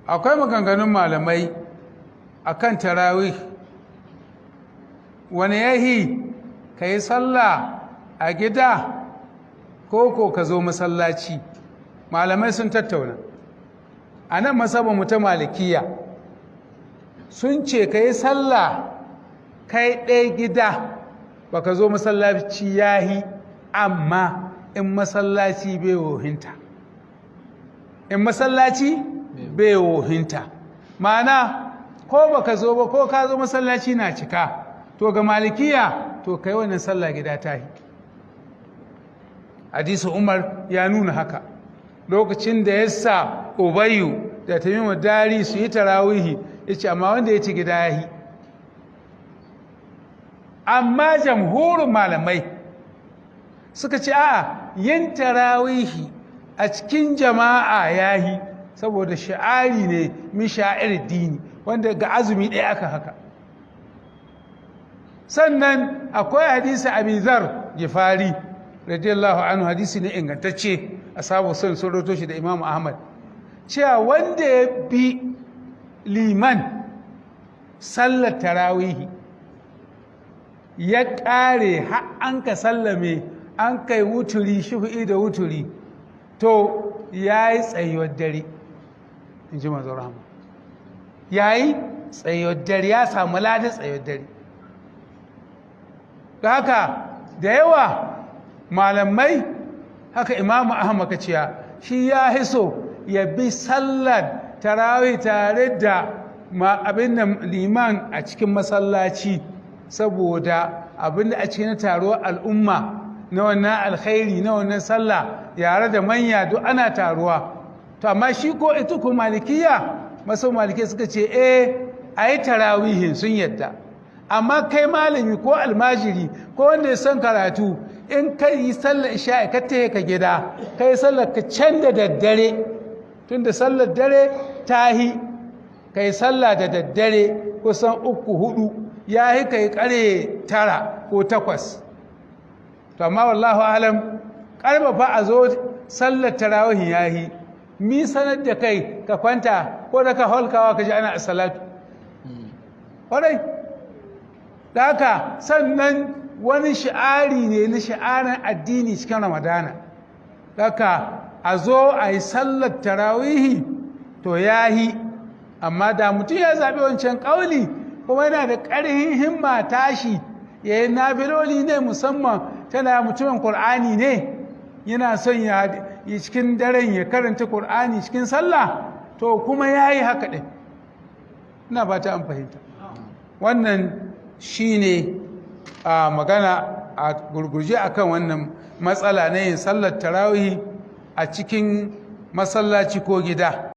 Akwai maganganun malamai akan tarawih, wani yahi, ka yi sallah a gida ko ka zo masallaci? Malamai sun tattauna. A nan mu ta Malikiya sun ce ka yi sallah kai ɗaya gida ba ka zo masallaci yahi, amma in masallaci bai wohinta, in masallaci bai wohinta, ma'ana ko baka zo ba ko ka zo masallaci na cika, to ga Malikiya to kai wannan sallah gida ta yi. Hadisi Umar ya nuna haka lokacin da ya sa Ubayu da Tamimu Dari su yi tarawihi, ya ce amma wanda ya ci gida ya yi. Amma jamhurin malamai suka ce a'a, yin tarawihi a cikin jama'a ya yi, saboda sha'ari ne min sha'ir dini wanda ga azumi ɗaya aka haka. Sannan akwai hadisi Abizar Gifari radiyallahu anhu, hadisi ne ingantacce, ashabu sun roto shi da Imam Ahmad, cewa wanda ya bi liman sallar tarawihi ya ƙare har an ka sallame, an kai wuturi, shufu'i da wuturi, to ya yi tsayuwar dare, in ji manzo rahama. Ya yi tsayuwar dare, ya samu ladin tsayuwar dare. Da haka da yawa malamai haka, Imamu Ahmad kaciya shi ya hiso ya bi sallar tarawih tare da abin da liman a cikin masallaci, saboda abin da a cikin taruwar al'umma na wannan alkhairi na wannan sallah, yare da manya duk ana taruwa. To amma shi ko ita ko Malikiya, masu Malikiya suka ce eh, a yi tarawihin, sun yadda, amma kai malami ko almajiri ko wanda ya san karatu, in kai yi sallar isha'i ka taya ka gida, kai sallar ka can da daddare, tunda sallar dare tahi, kai sallah da daddare kusan 3, 4 ya yi, kai 9:30 ko 8. To amma wallahu alam, karfafa a zo sallar tarawihin ya yi. Mi sanar da kai ka kwanta ko da ka holkawa ka ji ana salatu kwarai da haka. Sannan wani shi'ari ne na shi'arin addini cikin Ramadana, haka a zo a yi sallar tarawihi to ya yi. Amma da mutum ya zaɓi wancan ƙauli kuma yana da ƙarfin himma tashi ya yi nafiloli ne, musamman tana mutumin Ƙur'ani ne, yana son ya yi cikin daren ya karanta Ƙur'ani cikin sallah, to kuma ya yi haka ɗin. Ina ba ta an fahimta. Wannan shine a magana a gurguje akan wannan matsala na yin sallar tarawihi a cikin masallaci ko gida.